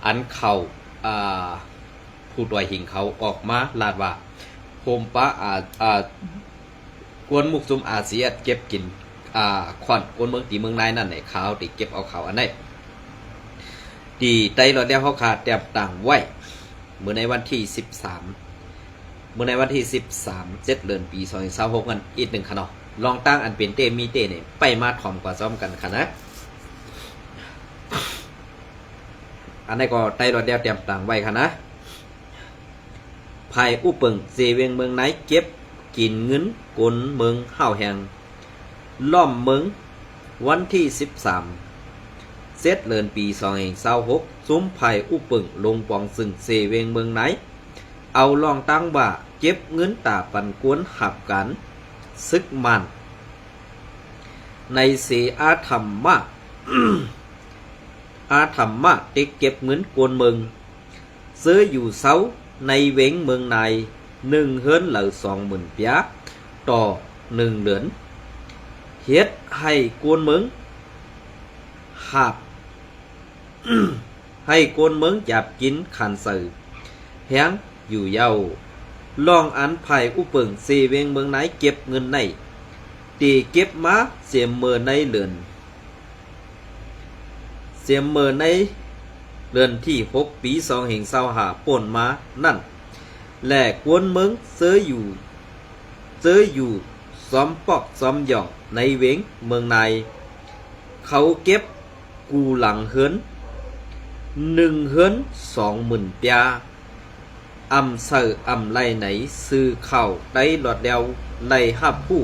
ອັນເຂົາ ອ່າ ຜູ້ຕົວະຫິງເຂົາອອກມາລາດວ່າ ໂຮມປະ ອ່າ ອ່າ ກວນໝູກຈຸ້ມ ອາຊີເອັສ ເກັບກິນ ອ່າ ຄ້ອນກວນເມືອງທີ່ເມືອງນາຍນັ້ນ ໃນຂ່າວທີ່ເກັບເອົາຂ່າວອັນໃດ ທີ່ໄຕ້ລອດແລ້ວເຮົາຄາແຕ້ມຕ່າງໄວ້ ມື້ໃນວັນທີສິບສາມ ມື້ໃນວັນທີສິບສາມ ເຈັດເດືອນ ປີສອງພັນຊາວຫົກນັ້ນອີກໜຶ່ງຄະເນາະ. ລອງຕັ້ງອັນເປັນເຕມີເຕນີ້ ໄປມາຖອມກວ່າຊ້ອມກັນຄະນະ. ອັນໃດກໍໄຕ້ລອດແລ້ວແຕ້ມຕ່າງໄວ້ຄະນະ. ພາຍອຸເປິງເຊເວັງເມືອງນາຍ ເກັບກິນເງິນກົນເມືອງຫ້າວແຮງ ລ້ອມເມືອງ. ວັນທີສິບສາມ ເຈັດເດືອນ ປີສອງພັນຊາວຫົກ ຊຸມພາຍອຸເປິງລົງປອງຊຶງເຊເວັງເມືອງນາຍ ເອົາລອງຕັ້ງວ່າເກັບເງິນຕາປັນກວນຮັບການຊຶກມານ ໃນເຊອາທຳມະ ອາທຳມະເຕັກເກັບເງິນກົນເມືອງ ເຊີຢູ່ເຊົາໃນເວັງເມືອງນາຍ ໜຶ່ງເຮືອນລະສອງໝື່ນປຽ ຕໍ່ໜຶ່ງເດືອນ ເຮັດໃຫ້ກົນເມືອງຫາບ ໃຫ້ກົນເມືອງຢາບກິນຂັນໃສ່ແຮງຢູ່ເຍົາ. ລອງອັນພາຍອຸເປິງເຊເວັງເມືອງນາຍເກັບເງິນໃນ ທີ່ເກັບມາເສມເມີໃນເດືອນ ເສມເມີໃນເດືອນທີຫົກ ປີສອງພັນຊາວຫ້າ ປົນມານັ້ນ ແລະ ກວນເມືອງເຊີຢູ່ ເຊີຢູ່ຊອມປອກຊອມຢອງໃນເວັງເມືອງນາຍ ເຂົາເກັບ ກູຫຼັງເຮືອນ ໜຶ່ງເຮືອນສອງໝື່ນປຽ ອຳເຊົາອຳໄລໃນສື່ຂ່າວໄຕ້ລອດແລ້ວໄດ້ຮັບຮູ້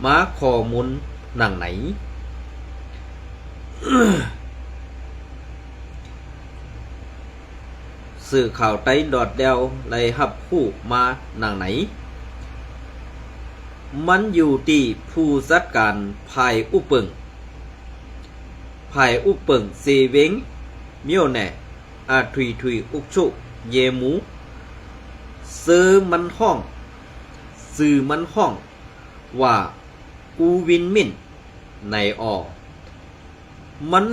ມາຂໍ້ມູນດັ່ງໃນ. ສື່ຂ່າວໄຕ້ລອດແລ້ວໄດ້ຮັບຮູ້ມາດັ່ງໃນ. ມັນຢູ່ທີ່ຜູ້ຈັດການພາຍອຸເປິງ ພາຍອຸເປິງເຊເວັງ ມຽວແນ ອາທຸຍທຸຍ ອຸກຊຸ ເຢມູ ຊື່ມັນຮ້ອງ ຊື່ມັນຮ້ອງວ່າ ອູວິນມິນ ໃນອໍ. ມັນ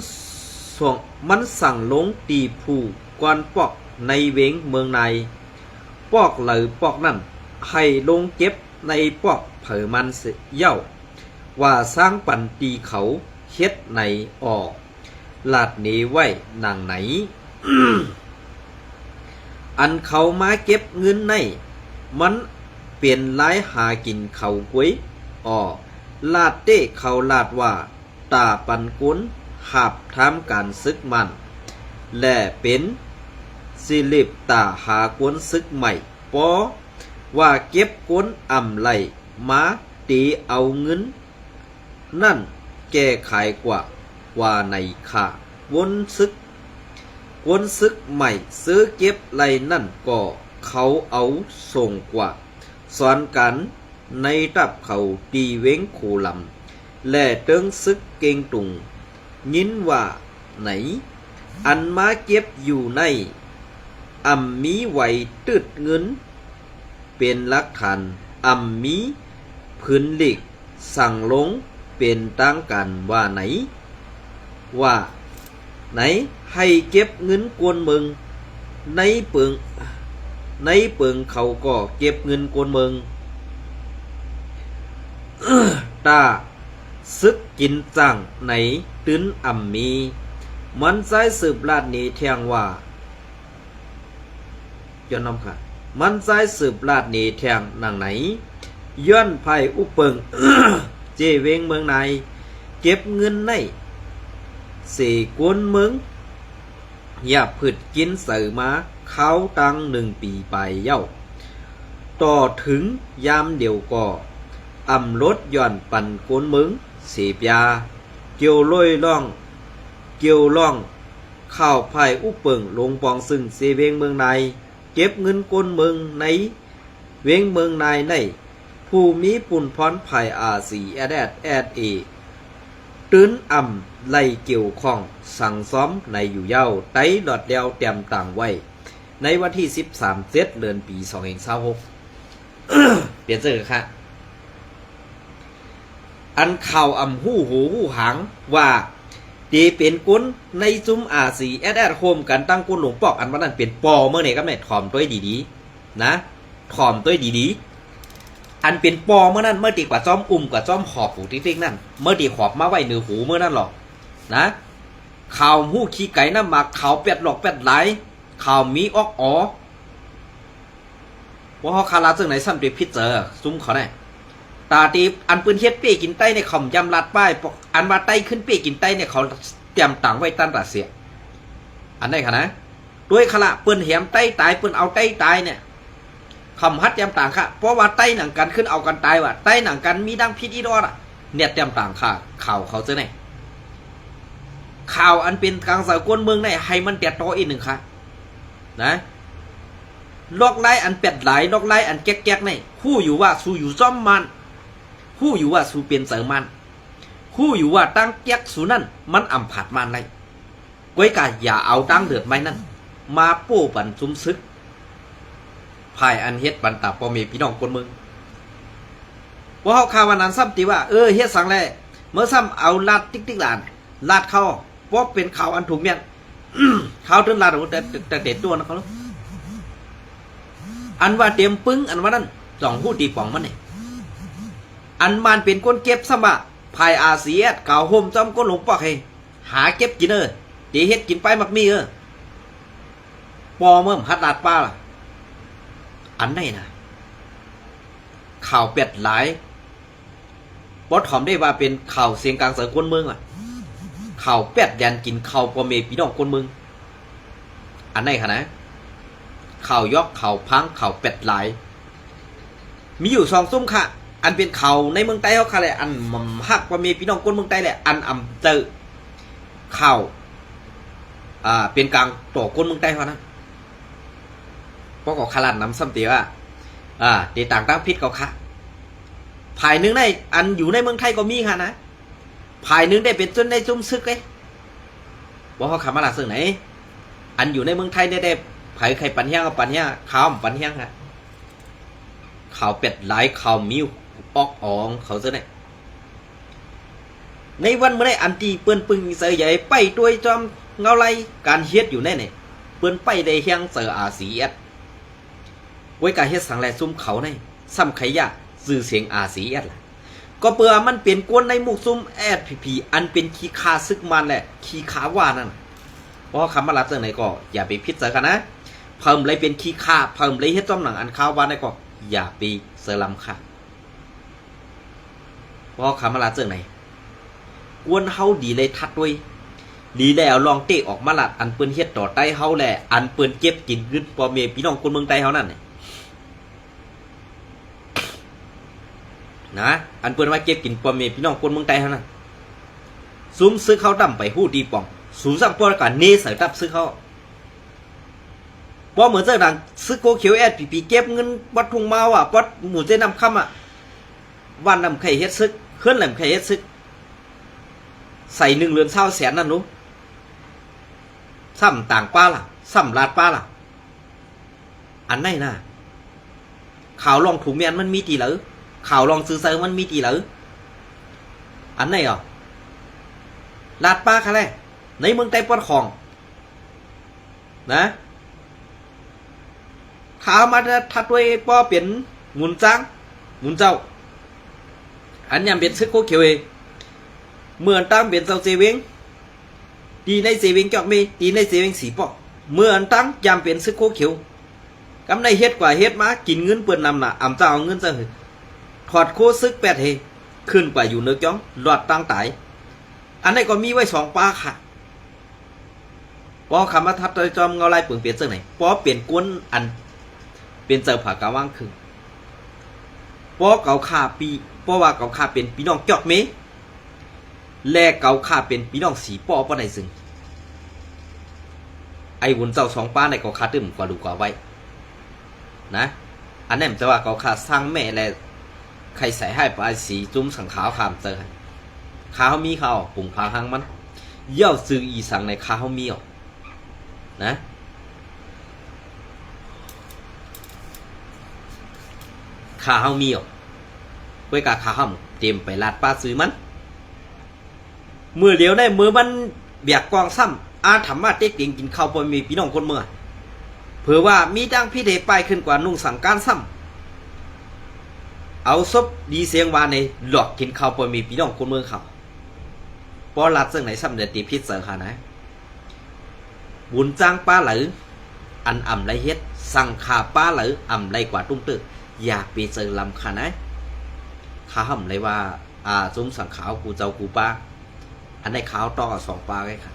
ສອງ ມັນສັ່ງລົງທີ່ຜູ້ກ່ອນປອກໃນເວັງເມືອງນາຍ ປອກໃດປອກນັ້ນ ໃຫ້ລົງເກັບໃນປອກໃຜມັນເຍົາ. ວ່າຊ່າງປັນທີ່ເຂົາເຮັດໃນອໍ ລາດເນໄວ້ນາງໃນ. ອັນເຂົາມາເກັບເງິນໃນ ມັນເປັນລາຍຫາກິນເຂົາກວຍອໍ ລາດເຕເຂົາລາດວ່າ ຕາປັນກົນຫາບທຳການຊຶກມານ ແລະ ເປັນຊິລິບຕາຫາກວນຊຶກໃໝ່ ປໍວ່າເກັບກົນອຳໄລ ມາຕີເອົາເງິນນັ້ນແກ່ຂາຍກວ່າ ວ່າໃນຂ້າ ກົນຊຶກ ກົນຊຶກໃໝ່ເຊີເກັບໄລນັ້ນກໍເຂົາເອົາສົ່ງກວ່າສອນການໃນຕັບເຂົາທີ່ເວັງໂຄລຳ ແລະ ເຕີງຊຶກເກັ່ງຕຸງ ຍິນວ່າໃນ ອັນມາເກັບຢູ່ໃນ ອຳມີໄວ້ຕຶດເງິນ ເປັນຫຼັກຖານ ອຳມີຜືນລິກ ສັ່ງລົງເປັນທາງການວ່າໃນ ວ່າໃນ ໃຫ້ເກັບເງິນກວນເມືອງ ໃນເປິງ ໃນເປິງເຂົາກໍເກັບເງິນກວນເມືອງ ຕາຊຶກກິນຈ້າງໃນຕື່ນອຳມີ. ມັນໃຊ້ສືບລາດເນແທງວ່າ ຍ້ອນນຳຂາ ມັນໃຊ້ສືບລາດເນແທງນາງໃນ ຍ້ອນພາຍອຸເປິງ ເຈເວງເມືອງນາຍ ເກັບເງິນໃນເສກວນເມືອງ ຢາບຜຶດກິນໃສ່ມາຄາວຕັ້ງໜຶ່ງປີປາຍເຍົາ ຕໍ່ເຖິງຍາມດຽວກໍອຳລົດຍ້ອນປັນກົນເມືອງເສປຽ ກ່ຽວໂລຍລ້ອງ ກ່ຽວລ້ອງ ຂ່າວພາຍອຸເປິງ ລົງປອງຊຶງເຊເວງເມືອງນາຍ ເກັບເງິນກົນເມືອງໃນເວງເມືອງນາຍໃນ ຜູ້ມີປຸນພອນພາຍ ອາຊີ ເອສ ເອສ ເອສ ເອ ຕື່ນອຳໄລ່ກ່ຽວຂ້ອງສັງຊອມໃນຢູ່ເຍົາ ໄຕ້ລອດແລ້ວແຕ້ມຕ່າງໄວ້ ໃນວັນທີສິບສາມ ເຈັດເດືອນ ປີສອງພັນຊາວຫົກ ເປັນເຊິ່ງຄະ ອັນຂ່າວອຳຮູ້ຫູຫູຫາງວ່າ ທີ່ເປັນຄົນໃນຊຸມ ອາຊີເອັສເອັສ ໂຮມກັນຕັ້ງກົນຫຼົງປອກ ອັນວ່ານັ້ນເປັນປໍເມີ້ນີ້ ກັບແມ່ ຖອມຕົວດີໆນະ ຖອມຕົວດີໆ. ອັນເປັນປໍເມີ້ນັ້ນ ເມີ້ທີ່ກວ່າຈອມອຸ້ມ ກວ່າຈອມຫອບຜູ້ຕິກໆນັ້ນ ເມີ້ທີ່ຫອບມາໄວ້ເໜືອຫູເມີ້ນັ້ນຫຼອກນະ. ຂ່າວຮູ້ຂີ້ໄກ່ນ້ຳໝາກ ຂ່າວແປດຫຼອກແປດຫຼາຍ ຂ່າວມີອອກອໍ ພວກເຮົາຄາລາເຊິ່ງໃນຊ້ຳເຕຜິດເຈີຊຸມເຂົາແນ່. ຕາເຕ ອັນເພິ່ນເຮັດເປ້ກິນໄຕ້ໃນຄຳຢຳລາດປ້າຍ ອັນວ່າໄຕ້ຂຶ້ນເປ້ກິນໄຕ້ໃນ ເຂົາຕຽມຕາງໄວ້ຕັນຕາເສຍ ອັນໃດຄະນະ. ໂດຍຄະລະ ເພິ່ນແຫມໄຕ້ຕາຍ ເພິ່ນເອົາໄຕ້ຕາຍເນ່ຍ ຄຳຮັດຕຽມຕາງຄະ. ເພາະວ່າໄຕ້ໜັງກັນຂຶ້ນເອົາກັນຕາຍວ່າ ໄຕ້ໜັງກັນມີດັ່ງພິດອີດອອດອະ ແນດຕຽມຕາງຄະ. ຂ່າວເຂົາເຈົ້າແນ່ ຂ່າວອັນເປັນກາງໃສກົນເມືອງໃນ ໃຫ້ມັນແຕດຕໍ່ອີກໜຶ່ງຄະນະ. ລອກລາຍອັນແປດຫຼາຍ ລອກລາຍອັນແກັກໆໃນ ຮູ້ຢູ່ວ່າສູຢູ່ຈອມມານ ຮູ້ຢູ່ວ່າສູເປັນເຈີມານ ຮູ້ຢູ່ວ່າຕັ້ງແກັກສູນັ້ນ ມັນອຳພາດມານໄດ້. ກ້ອຍກະຢ່າເອົາຕາງເລືອດໃໝ່ນັ້ນ ມາໂປ້ປັນຊຸມຊຶກ ພາຍອັນເຮັດບັນຕາພໍ່ແມ່ພີ່ນ້ອງຄົນເມືອງ. ພວກເຮົາຄາວວ່ານັ້ນຊ້ຳຕິວ່າ ເອີ ເຮັດສັງແລ ເມື່ອຊ້ຳເອົາລາດຕິກໆຫຼານ ລາດເຂົາ ບໍ່ເປັນຂ່າວອັນຖືກແມ່ນ ຂ່າວເຖິງລາດ ໂອ ແຕ່ ແຕ່ ແຕ່ຕົວນະເຂົາ ອັນວ່າເຕັມປຶ້ງ ອັນວ່ານັ້ນ ຕ້ອງຮູ້ຕີປ່ອງມັນນີ້. ອັນມານເປັນຄົນເກັບຊ້ຳວ່າ ພາຍ ອາຊີເອັສ ກາໂຮມຈອມກົນຫຼົງປອກໃຫ້ ຫາເກັບກິນເອີ ເຕເຮັດກິນປາຍໝາກມີເອີ ປໍເມີ້ມຫັດລາດປ້າລະ. ອັນໃດນະ ຂ່າວແປດຫຼາຍ ບໍ່ຖອມໄດ້ວ່າເປັນຂ່າວສຽງກາງໃສກົນເມືອງລະ ຂ່າວແປດແລນກິນເຂົ້າພໍ່ແມ່ພີ່ນ້ອງຄົນເມືອງ. ອັນໃດຄະນະ ຂ່າວຢອກ ຂ່າວພັງ ຂ່າວແປດຫຼາຍ ມີຢູ່ສອງຊຸມຄະ. ອັນເປັນຂ່າວໃນເມືອງໃຕ້ເຮົາຄະແຫຼະ ອັນຮັກພໍ່ແມ່ພີ່ນ້ອງຄົນເມືອງໃຕ້ແຫຼະ ອັນອຳເຈີຂ່າວ ອ່າ ເປັນກາງຕໍ່ຄົນເມືອງໃຕ້ເຮົານັ້ນ. ພວກເຂົາຄະລາດນຳຊ້ຳຕິວ່າ ອ່າ ເຕຕາງທາງຜິດເຂົາຄະ. ພາຍໜຶ່ງໃນ ອັນຢູ່ໃນເມືອງໄທກໍມີຄະນະ ພາຍໜຶ່ງໄດ້ເປັນຈົນໄດ້ຊຸມຊຶກເດ້. ບໍ່ ເຮົາຄາມາລາເຊິ່ງໃນ ອັນຢູ່ໃນເມືອງໄທໄດ້ ໄດ້ ໃຜໃຄປັນແຮງກໍປັນແຮງ ຂ່າວມັນປັນແຮງຄະ. ຂ່າວແປດຫຼາຍ ຂ່າວມີອອກອອງເຂົາເຈົ້າແນ່. ໃນວັນມື້ໃດ ອັນທີ່ເພິ່ນປຶງໃສ່ໃຫຍ່ໄປດ້ວຍຈອມເງົາໄລການເຮັດຢູ່ແນ່ນີ້ ເພິ່ນໄປໄດ້ແຮງໃສ່ ອາຊີເອັສ ໂດຍການເຮັດສັງແລຊຸມເຂົາໃນຊ້ຳໄຄຍາຊື່ສຽງ ອາຊີເອັສ ລະ ກໍເພື່ອມັນເປັນກົນໃນໝູ່ຊຸມ ເອສ ພີ ພີ ອັນເປັນຂີ້ຂ້າຊຶກມານ ແລະ ຂີ້ຂ້າວ່ານັ້ນ. ເພາະຄຳວ່າລາວຈັ່ງໃດກໍຢ່າໄປຜິດໃຈກັນນະ ເພິ່ນເລີຍເປັນຂີ້ຂ້າ ເພິ່ນເລີຍເຮັດຈອມໜັງອັນຄາວວ່ານັ້ນກໍຢ່າໄປເຊີລຳຄ່າ. ເພາະຄຳວ່າລາວຈັ່ງໃດ ກວນເຮົາດີເລີຍທັດດ້ວຍ ດີແລ້ວລອງເຕະອອກມາລາດ ອັນເພິ່ນເຮັດຕໍ່ໄຕ້ເຮົາ ແລະ ອັນເພິ່ນເກັບກິນເງິນພໍ່ແມ່ພີ່ນ້ອງຄົນເມືອງໃຕ້ເຮົານັ້ນ ນະ ອັນເພິ່ນວ່າເກັບກິນພໍ່ແມ່ພີ່ນ້ອງຄົນເມືອງໃຕ້ເຮົານັ້ນ. ຊຸມຊຶກເຮົາດຳໄປຮູ້ດີປ່ອງ ສູນສັ່ງປ້ອນການເນໃສ່ທັບຊຶກເຮົາ ປ້ອມເໝີນເຈົ້າດັງຊຶກໂຄຂຽວ ເອສ ພີ ພີ ເກັບເງິນວັດທຸງມາວອະ ວັດໝູ່ເຈນ້ຳຄຳອະ ບ້ານນຳໄຄເຮັດຊຶກ ເຮືອນນຳໄຄເຮັດຊຶກ ໃສ່ໜຶ່ງເດືອນຊາວແສນນັ້ນໂລ ຊ້ຳຕ່າງປ້າລະ ຊ້ຳລາດປ້າລະ. ອັນໃດນະ ຂ່າວລອງຖືກແມ່ນມັນມີຕິເລີ ຂ່າວລອງຊື່ໃສມັນມີຕິເລີ. ອັນໃດອະ ລາດປ້າຄະແລ ໃນເມືອງໃຕ້ປອດຂອງນະ ຂ້າມາທັດດ້ວຍປ້ອເປັນໝູນຈ້າງ ໝູນເຈົ້າ ອັນຍາມເປັນຊຶກໂຄຂຽວເອ ເມື່ອອັນຕັ້ງເປັນເຈົ້າເຈເວງ ຕີໃນເຈເວງຈອກເມ ຕີໃນເຈເວງສີປອກ ເມື່ອອັນຕັ້ງຍາມເປັນຊຶກໂຄຂຽວ ກຳໄດ້ເຮັດກວ່າເຮັດມາ ກິນເງິນເພິ່ນນຳນະ ອຳເຈົ້າເອົາເງິນເຈົ້າຫື ຖອດໂຄຊຶກແປດເຮ ຂຶ້ນກວ່າຢູ່ເໜືອຈອງ ລອດຕັ້ງຕາຍ. ອັນໃດກໍມີໄວ້ສອງປາຄະ ພໍຄຳວ່າທັດຕໍ່ຈອມເງົາລາຍເປິງເປັນຈັ່ງໃດ ພໍເປັນຄົນອັນເປັນເຈົ້າຜາກາວາງຄື ພໍເຂົາຂ້າປີ ເພາະວ່າເຂົາຂ້າເປັນພີ່ນ້ອງຈອກເມ ແລະ ເຂົາຂ້າເປັນພີ່ນ້ອງສີປໍປານໃດຊຶ່ງ ໄອ້ວຸນເຈົ້າສອງປາໃນເຂົາຂ້າຕື່ມກວ່າລູກກວ່າໄວ້ ນະ ອັນນັ້ນຈະວ່າເຂົາຂ້າສ້າງແມ່ ແລະ ໃຄໃສ່ຮ້າຍປາຍສີຈຸ້ມສັງຂາວຂ້າມເຈີ ຂ້າເຮົາມີເຂົາປຸງພາຫັງມັນ ເຍົ້າຈື່ອີສັງໃນຂ້າເຮົາມີອອກ ນະ ຂ້າເຮົາມີອອກ ເວີຍກະຂ້າເຮົາເຕັມໄປລາດປາກຊື່ມັນ ມື້ດຽວໃນມື້ມັນ ບຽກກອງຊ້ຳ ອາຖຳມາເຕັກເຕັງກິນເຂົ້າພໍ່ແມ່ພີ່ນ້ອງຄົນເມືອງ. ເຜີວ່າມີທາງຜິດໃຫ້ປ້າຍຂຶ້ນກວ່ານຸ່ງສັງການຊ້ຳ ເອົາສົບດີສຽງຫວານໃຫ້ຫຼອກກິນເຂົ້າພໍ່ແມ່ພີ່ນ້ອງຄົນເມືອງເຂົາ. ບໍ່ລາດຈັ່ງໃດຊ້ຳ ແຕ່ຕິຜິດໃຈຂ້ານະ. ບຸນຈ້າງປາໄຫຼ ອັນອຳໄລເຮັດ, ສັງຂາປາໄຫຼ ອຳໄລກວ່າຕຸ້ມເຕີກ. ຢ່າໄປເຈີລຳຂ້ານະ. ຂ້າຫຳໄລວ່າ ອາ ຊຸມສັງຂາກູເຈົ້າກູປາ ອັນໃດຂ້າວຕອກເອົາສອງປາກໃຫ້ຂ້າ.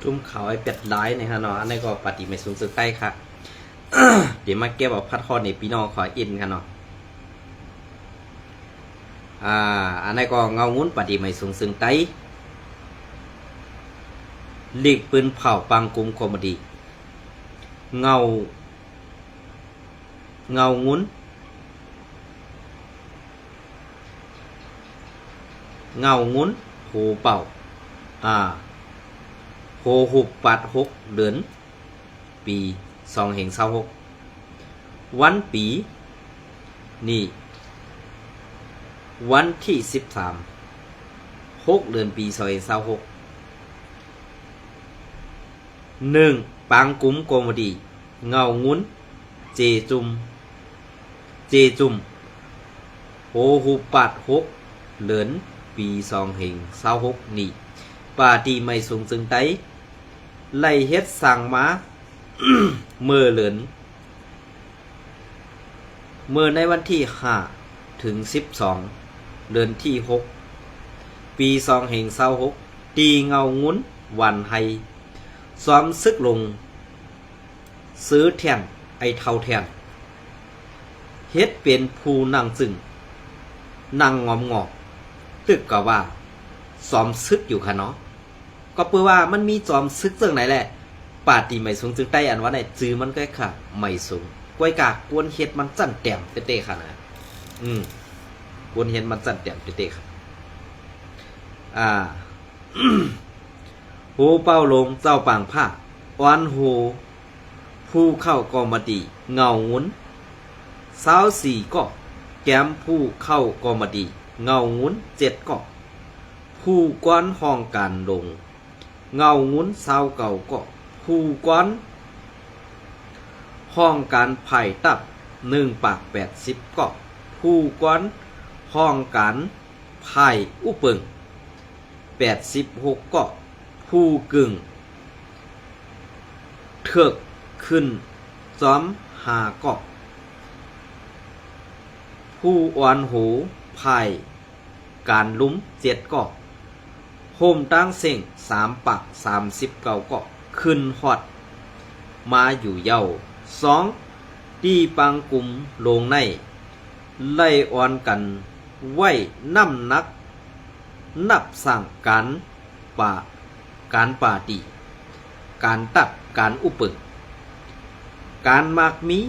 ຈຸ້ມເຂົ້າໃຫ້ແປດລາຍນີ້ຫັ້ນເນາະ. ອັນນີ້ກໍປາຕີໄໝສູງເຊິ່ງໃຕ້ຄ່ະ ເດມາເກັບເອົາພັດຮອດໃນພີ່ນ້ອງຂໍອິນຄ່ະເນາະ. ອາ ອັນນີ້ກໍເງົາງຸນປາຕີໄໝສູງເຊິ່ງໃຕ້ ລິກປືນເຜົາປາງກຸມກອມມະດີ ເງົາ ເງົາງຸນ ເງົາງຸນ ໂຮເປົ່າ ອາ ໂຮຫຸບປາດຫົກເດືອນ ປີສອງເຮງຊາວຫົກ ວັນປີນີ້ ວັນທີສິບສາມ ຫົກເດືອນ ປີສອງເຮງຊາວຫົກ ໜຶ່ງ ປາງກຸມໂກມະດີ ເງົາງຸນ ເຈຈຸມ ເຈຈຸມ ໂຮຫຸບປາດຫົກເດືອນ ປີສອງເຮງຊາວຫົກນີ້ ປາຕີໄໝສູງເຊິ່ງໃຕ້ ໄດ້ເຮັດສ້າງມາ ເມື່ອເດືອນ ເມື່ອໃນວັນທີຫ້າ ເຖິງສິບສອງ ເດືອນທີຫົກ ປີສອງເຮງຊາວຫົກ ທີ່ເງົາງຸນວັນໄຮ ຈອມຊຶກຫຼົງ ຊື້ແທ່ນ ໄອ້ເຖົ້າແທ່ນ ເຮັດເປັນຜູ້ນັ່ງຈຶ່ງ ນັ່ງງອມງອກ ຕຶກກະວ່າຈອມຊຶກຢູ່ຄະເນາະ. ກໍເປີວ່າມັນມີຈອມຊຶກເຊິ່ງໃດແຫຼະ ປາຕີໄໝສູງເຊິ່ງໃຕ້ ອັນວ່າໃນຈື່ມັນກໍຄ່າໄໝສູງ ກ້ອຍກາກວນເຮັດມັນຈັ່ນແຕ້ມເຕະໆ ຂະນາດ ອືມ ກວນເຮັດມັນຈັ່ນແຕ້ມເຕະໆ ຂະ ອາ ໂຮເປົ່າຫຼົງເຈົ້າປາງພ້າ ອອນໂຮ ຜູ້ເຂົ້າກອມມະຕີ ເງົາງຸນ ຊາວສີ່ເກາະ ແກມຜູ້ເຂົ້າກອມມະຕີ ເງົາງຸນ ເຈັດເກາະ ຜູ້ກວນຫ້ອງການຫຼົງ ເງົາງຸນ ຊາວເກົ້າເກາະ ຜູ້ກວນຫ້ອງການຝ່າຍຕັບ ໜຶ່ງປາກແປດສິບເກາະ ຜູ້ກວນຫ້ອງການຝ່າຍອຸປະເປິງ ແປດສິບຫົກເກາະ ຜູ້ກຶ່ງເຖິກຂຶ້ນຈອມຫ້າເກາະ ຜູ້ອອນໂຮຝ່າຍການລຸ່ມເຈັດເກາະ ໂຮມຕັ້ງເສັງສາມປາກສາມສິບເກົ້າເກາະ ຂຶ້ນຮອດມາຢູ່ເຍົາວ. ສອງ ທີ່ປາງກຸມຫຼົງໃນ ໄດ້ອອນກັນໄວ້ນ້ຳໜັກ ນັບສ້າງການປາ ການປາຕີ ການຕັດ ການອຸປະເປິງ ການໝາກມີ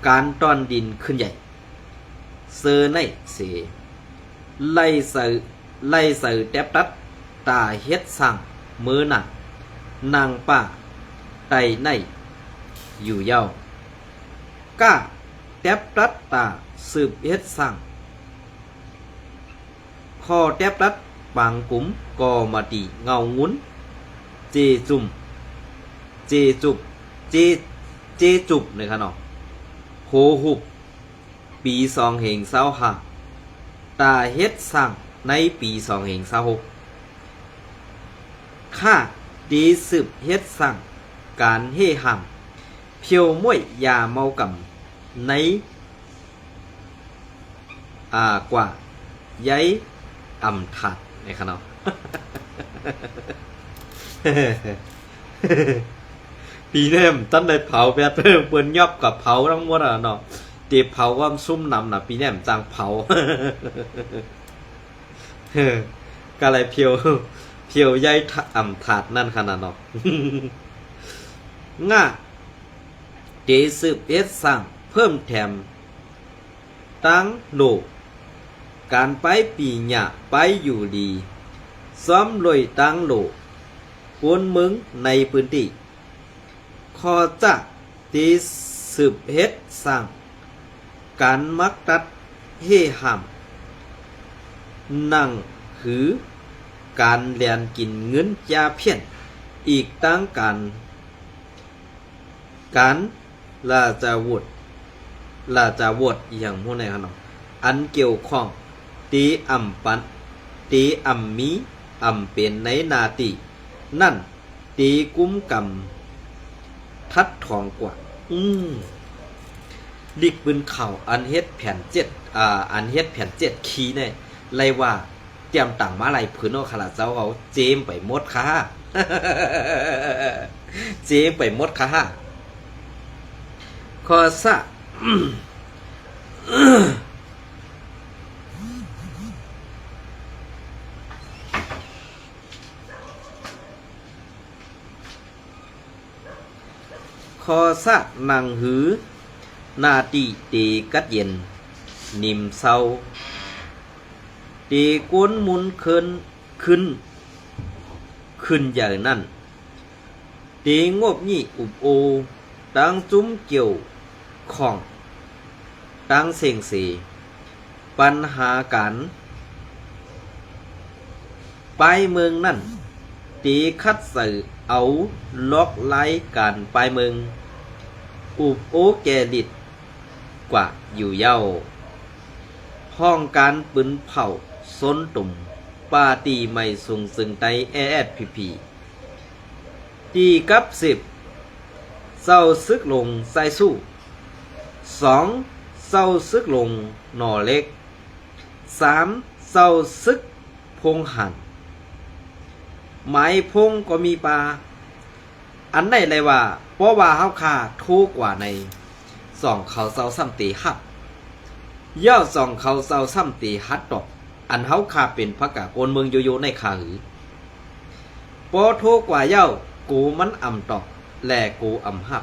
ການຕ່ອນດິນຂຶ້ນໃຫຍ່ ເຊີໃນເສ ໄລ່ໃສ່ ໄລ່ໃສ່ແຕັບຕັດ ຕາເຮັດສ້າງເມີນາງ ນາງປ້າໄຕໃນຢູ່ເຍົາວ ກະແຕັບຕັດຕາສືບເຮັດສ້າງ ຂໍແຕັບຕັດປ ປາງກຸມກໍມາຕີເງົາງຸນ ເຈຈຸມ ເຈຈຸບ ເຈ ເຈຈຸບ ນີ້ຄະເນາະ ໂຫຫຸບ ປີສອງເຮງຊາວຫ້າ ຕາເຮັດສ້າງໃນປີສອງເຮງຊາວຫົກ ຂ້າ ຕີສືບເຮັດສ້າງການເຮ່ຫ້າມ ຜຽວມ້ວຍຢາເມົາກຳໃນ ອາ ກວ່າ ໃຍອຳທາດ ໃນຂະເນາະ ປີແນມ ທັນໄດ້ເຜົາແບບ ເພິ່ນຫຍັບກະເຜົາທັງໝົດອະເນາະ ເຕເຜົາຄວາມຊຸມນຳນະ ປີແນມຈັ່ງເຜົາ ກະໄລຜຽວ ຜຽວໃຍອຳທາດນັ້ນຂະນາດເນາະ ງາ ເຕສືບເຮັດສ້າງເພີ່ມແຖມ ຕາງໂຫຼ ການໄປປີຫຍ້າໄປຢູ່ດີ ຊ້ອມລວຍຕາງໂຫຼ ກວນເມືອງໃນພື້ນທີ່ ຂໍຈະ ເຕສືບເຮັດສ້າງ ການມັກຕັດເຮ່ຫ້າມ ໜັງຫື ການແລ່ນກິນເງິນຈາພຽນ ອີກທັງການ ການລາຊາວຸດ ລາຊາວົດ ອີ່ຫຍັງພວກນີ້ຫັ້ນເນາະ ອັນກ່ຽວຂ້ອງ ເຕອຳປັນ ເຕອຳມີ ອຳເປັນໃນໜ້າທີ່ນັ້ນ ເຕກຸມກຳ ທັດຖອງກວາດ ອືມ ລິກປືນເຂົາ ອັນເຮັດແຜນເຈັດ ອາ ອັນເຮັດແຜນເຈັດຄີແນ່ ໄລ່ວ່າ ຕຽມຕັງມາຫຼາຍພື້ນເນາະ ຂ້າລະເຈົ້າເຮົາເຈມໄປໝົດຄ່າ ເຈມໄປໝົດຄ່າ ຂໍສະ ຂໍສະໜັງຫື ໜ້າຕີເຕກັດເຢັນ ນິມເຊົາ ເຕໂກນມຸນເຄີນ ຂຶ້ນ ຂຶ້ນໃຫຍ່ນັ້ນ ເຕງົບງິ້ງອຸບໂອ້ ຕາງຈຸ້ມກ່ຽວຂ້ອງ ຕາງເສັງເສ ປັນຫາການ ປາຍເມືອງນັ້ນ ເຕຂັດໃສ່ເອົາລອກລາຍການປາຍເມືອງ ອຸບໂອ້ແກ່ລິດກວ່າຢູ່ເຍົາ ຫ້ອງການປືນເຜົາຊົນຕຸມ ປາຕີໄໝສູງເຊິ່ງໃຕ້ ແອສແອສພີພີ ຕີກັບສິບ ເຈົ້າຊຶກຫຼົງຊາຍຊູ່ ສອງ ເຈົ້າຊຶກຫຼົງໜໍເຫຼັກ ສາມ ເຈົ້າຊຶກພົງຫານ ໝາຍພົງກໍມີປາ ອັນໃດໄດ້ວ່າ ເພາະວ່າເຮົາຂ້າໂທກວ່າໃນ ສອງເຂົາເຈົ້າຊ້ຳເຕຮັບ ເຈົ້າສອງເຂົາເຈົ້າຊ້ຳເຕຮັດຕອບ ອັນເຮົາຂ້າເປັນພະກາໂກນເມືອງໂຍໂຍໃນຂ້າຫື ພໍໂທກວ່າເຈົ້າ ໂກມັນອຳຕອບ ແລະ ໂກອຳຮັບ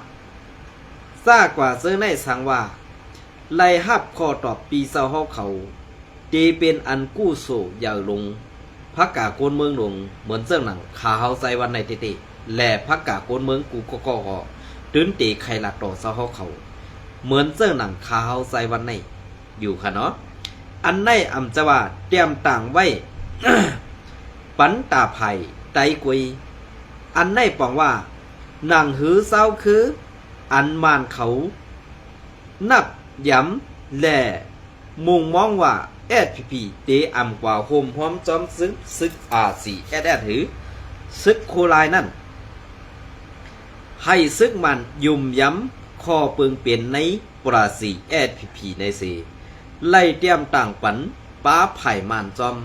ຊາກວ່າເຈີໃນສັງວ່າ ໄດ້ຮັບຂໍ້ຕອບປີເຊົາເຮົາເຂົາ ເຕເປັນອັນກູ້ໂສຢາວຫຼົງ ພະກາໂກນເມືອງຫຼົງ ເໝືອນເຊິ່ງໜັງຂ້າເຮົາໃຊ້ວັນໃນເຕເຕ ແລະ ພະກາໂກນເມືອງກູ່ກໍກໍກໍ ຕື່ນເຕໄຄລັດຕໍ່ເຊົາເຮົາເຂົາ ເໝືອນເຊິ່ງໜັງຂ້າເຮົາໃຊ້ວັນໃນ ຢູ່ຄະເນາະ ອັນໃນອຳຈະວ່າຕຽມຕາງໄວ້ ປັນຕາພາຍໄຕກວຍ ອັນໃນປອງວ່າ ໜັງຫືເຊົາຄື ອັນມານເຂົາ ນັບຢຳ ແລະ ມຸງມອງວ່າ ແອສພີພີ ເຕອຳກວ່າໂຮມຮວມຈອມຊຶກ ຊຶກອາຊີ ແອສແອສ ຫຼື ຊຶກໂຄລາຍນັ້ນ ໃຫ້ຊຶກມັນຫຍຸ່ມຢຳ ຂໍເປີງເປັນໃນ ປາສີ ແອສພີພີ ໃນເຊ ໄລ່ຕຽມຕ່າງປັນປາພາຍມານຈອມ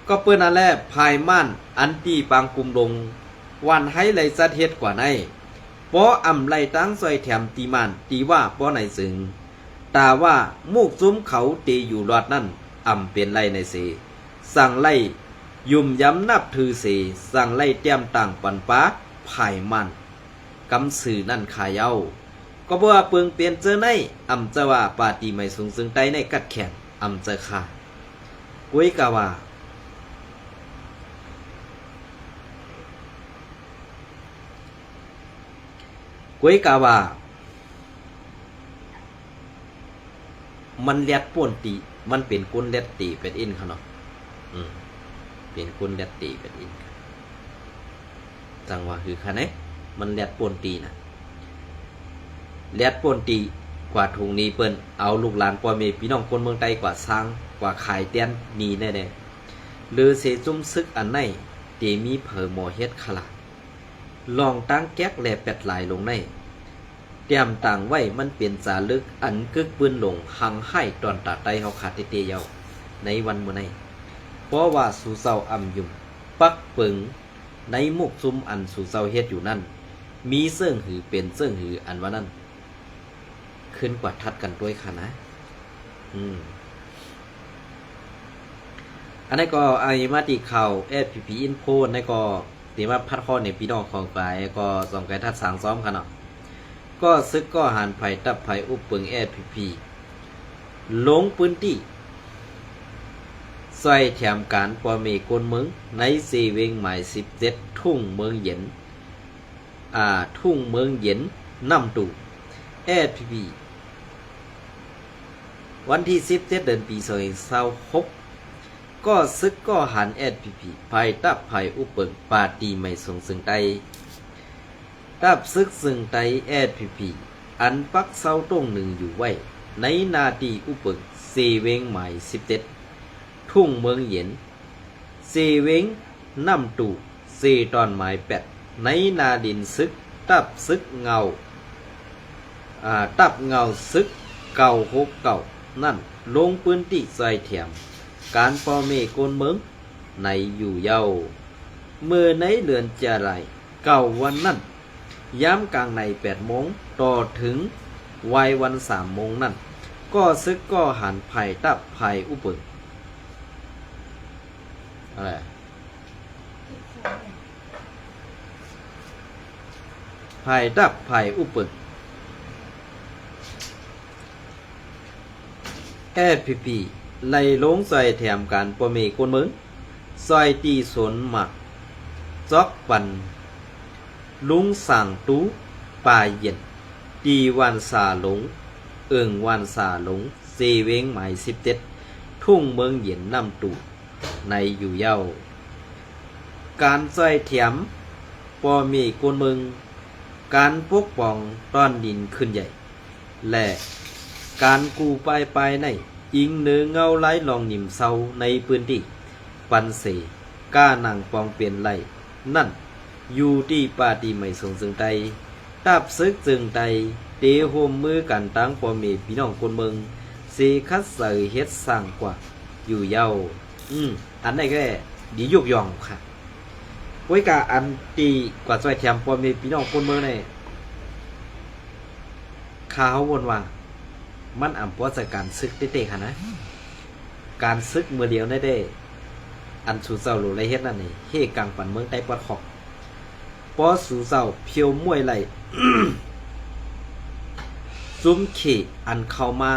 ກໍເປີນນັ້ນແຫຼະ ພາຍມານອັນຕີປາງກຸມລົງ ວັນໄຮໄລ່ຈັດເຮັດກວ່າໃນ ປໍອຳໄລ່ຕັ້ງຊ່ອຍແຖມຕີມານ ຕີວ່າປໍໃນເຊິ່ງ ຕາວ່າໝູກຈຸ້ມເຂົາເຕຢູ່ລອດນັ້ນ ອຳເປັນໄລ່ໃນເຊ ສັງໄລ່ຫຍຸ່ມຢຳນັບຖືເຊ ສັງໄລ່ຕຽມຕ່າງປັນປາພາຍມານ ກຳຊື່ນັ້ນຂ້າເຍົາ ກໍບໍ່ວ່າເປິງເປັນເຈີໃນ ອຳຈະວ່າປາຕີໄໝສູງເຊິ່ງໃຕ້ໃນກັດແຂງ ອຳຈະຂ້າ ກວຍກາວ່າ ກວຍກາວ່າ ມັນແລັດໂປ້ນຕີ ມັນເປັນກົ້ນແລັດຕີແປດອິນຂະເນາະ ອືມ ເປັນຄົນແລດຕີກັນອີກ. ຈັ່ງວ່າຄືຄັນເດ້ ມັນແລດປ່ນຕີນະ ແລດປ່ນຕີກວ່າທຸງໜີເພິ່ນ ເອົາລູກຫຼານພໍ່ແມ່ພີ່ນ້ອງຄົນເມືອງໃຕ້ກວ່າຊ້າງ ກວ່າຂາຍແຕນໜີແນ່ໆ. ຫຼືເສຊຸມສຶກອັນໃນ ເຕມີເຜີໝໍເຮັດຄະລາ ລອງຕັ້ງແກັກແລແປດຫຼາຍລົງໃນ ຕຽມຕາງໄວ້ ມັນເປັນຈາລຶກອັນກຶກບືນຫຼົງ ຮັ່ງຮ້າຍຕອນຕາໃຕ້ເຮົາຄາເຕໆເຍົາໃນວັນມື້ໃນ. ເພາະວ່າສູ່ເຈົ້າອ້ຳຍຸມປັກເປິງໃນມຸກຊຸມອັນສູ່ເຈົ້າເຮັດຢູ່ນັ້ນ ມີເຊິ່ງຫືເປັນເຊິ່ງຫື ອັນວ່ານັ້ນ ຂຶ້ນກວ່າທັດກັນດ້ວຍຄະນະ. ອືມ ອັນນັ້ນກໍ ອັນນີ້ມາທີ່ຂ່າວ ແອສພີພີ ອິນໂຟ ອັນນັ້ນກໍ ທີ່ມາພັດຂໍ້ໃນພີ່ນ້ອງຂອງກາຍ ກໍສອງກາຍທັດສາງຊ້ອມຄະເນາະ. ກໍສຶກກໍຫັນ ພາຍຕັບພາຍອຸບເປິງ ແອສພີພີ ລົງພື້ນທີ່ຊ່ອຍແຖມການພໍ່ແມ່ຄົນເມືອງ ໃນເຊເວັງໝາຍສິບເຈັດ ທົ່ງເມືອງເຢັນ ອ່າ ທົ່ງເມືອງເຢັນ ນ້ຳຕູ ແອສພີພີ ວັນທີສິບເຈັດ ເດືອນ ປີສອງພັນຊາວຫົກ ກໍສຶກກໍຫັນ ແອສພີພີ ພາຍຕັບພາຍອຸບເປິງ ປາຕີໄມສູງເຊີງໃຕ້ ຕັບຊຶກເຊີງໃຕ້ ແອສພີພີ ອັນປັກເຊົາຕົງໜຶ່ງຢູ່ໄວ້ ໃນໜ້າທີ່ອຸບເປິງ ເຊເວັງໝາຍສິບເຈັດ ທົ່ງເມືອງເຢັນ ເຊເວັງນ້ຳຕູ ເຊຕອນໝາຍແປດ ໃນໜ້າດິນຊຶກ ຕັບຊຶກເງົາ ອາ ຕັບເງົາຊຶກ ເກົ້າຫົກເກົ້າ ນັ້ນ ລົງພື້ນທີ່ຊ່ອຍແຖມການພໍ່ແມ່ຄົນເມືອງໃນຢູ່ເຍົາ. ເມື່ອໃນເດືອນຈະໄລ ເກົ້າວັນນັ້ນ ຍາມກາງໃນແປດໂມງ ຕໍ່ເຖິງວາຍວັນສາມໂມງນັ້ນ ກໍຊຶກກໍຫັນ ພາຍຕັບພາຍອຸບເປິງ ພາຍຕັບພາຍອຸບເປິງ ແອສພີພີ ໄລ່ລົງຊ່ອຍແຖມການພໍ່ແມ່ຄົນເມືອງ ຊ່ອຍຕີສວນໝາກ ຈອກປັນ ລຸງສາງຕູ ປາເຢັນ ຕີຫວ່ານສາຫຼົງ ເອີງຫວ່ານສາຫຼົງ ເຊເວັງໝາຍສິບເຈັດ ທົ່ງເມືອງເຢັນ ນ້ຳຕູ ໃນຢູ່ເຍົາ. ການຊ່ອຍແຖມພໍ່ແມ່ຄົນເມືອງ ການປົກປ້ອງຕ້ອນດິນຂຶ້ນໃຫຍ່ ແລະ ການກູ້ປ້າຍປາຍໃນ ອີງເໜີເງົາລາຍລອງນິມເຊົາໃນພື້ນທີ່ ປັນເສ ກ້າໜັງປອງເປັນໄລ ນັ້ນ ຢູ່ທີ່ປາຕີໄມສູງເຊີງໃຕ້ ຕັບຊຶກເຊີງໃຕ້ ເຕຮ່ວມມືກັນຕັ້ງພໍ່ແມ່ພີ່ນ້ອງຄົນເມືອງ ເສຂັດໃສ່ເຮັດສ້າງກວ່າຢູ່ເຍົາ. ອືມ ອັນໃດກໍດີ ຍຸກຍ້ອງຄ່ະ. ໂອ້ຍ ກະອັນທີ່ກວ່າຊ່ອຍແຖມພໍ່ແມ່ພີ່ນ້ອງຄົນເມືອງນີ້ ຂ້າເຮົາວົນວ່າ ມັນອຳປົວໃສ່ການຊຶກເຕໆຫັ້ນນະ. ການຊຶກມື້ດຽວນີ້ເດ້ ອັນສູ່ເຈົ້າຫຼູໄລເຮັດນັ້ນນີ້ ເຮກາງປັນເມືອງໃຕ້ປອດຂອກ. ພໍສູ່ເຈົ້າພຽວມວຍໄລ່ ຊຸມເຂອັນເຂົ້າມາ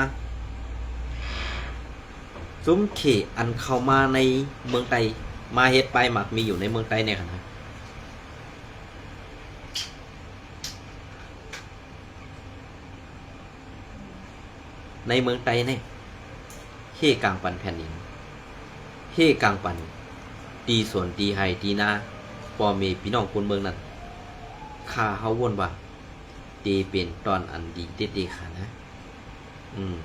ຊຸມເຂອັນເຂົ້າມາໃນເມືອງໃຕ້ ມາເຮັດປ້າຍໝາກມີຢູ່ໃນເມືອງໃຕ້ນີ້ຫັ້ນນະ. ໃນເມືອງໃຕ້ນີ້ ເຮກາງປັນແຜ່ນດິນ ເຮກາງປັນຕີສວນ ຕີໄຮ່ ຕີນາ ພໍ່ແມ່ພີ່ນ້ອງຄົນເມືອງນັ້ນ ຂ້າເຮົາວົນວ່າ ເຕເປັນຕອນອັນດີເຕໆຫັ້ນນະ. ອືມ.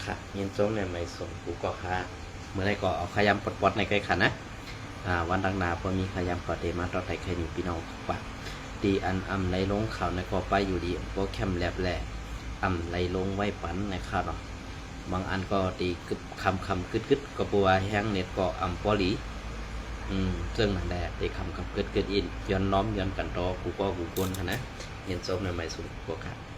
ຂະ ຍິນຊົມໃນໄມສູງກູກໍຂະ ມື້ໃດກໍເອົາຂະຢາມປອດໆໃນໄກຂະນະ. ອາ ວັນດັ່ງໜ້າພໍມີຂະຢາມປອດເດມາຕໍ່ໄຕໄຄນິວ ພີ່ນ້ອງວ່າ ທີ່ອັນອຳໄລລົງເຂົ້າໃນກໍໄປຢູ່ດີ ບໍ່ແຄມແລັບແລ ອຳໄລລົງໄວປັນໃນຂະເນາະ. ບາງອັນກໍທີ່ຄຳໆກຶດໆ ກໍບໍ່ວ່າແຮງເນັດກໍອຳບໍ່ຫຼີ ອືມ ເຊິ່ງນັ້ນແຫຼະ ທີ່ຄຳໆກຶດໆອີກ ຍ້ອນນ້ອມຍ້ອນກັນຕໍ່ ກູກໍກູຄົນຂະນະ. ຍິນຊົມໃນໄມສູງກູກໍຂະ.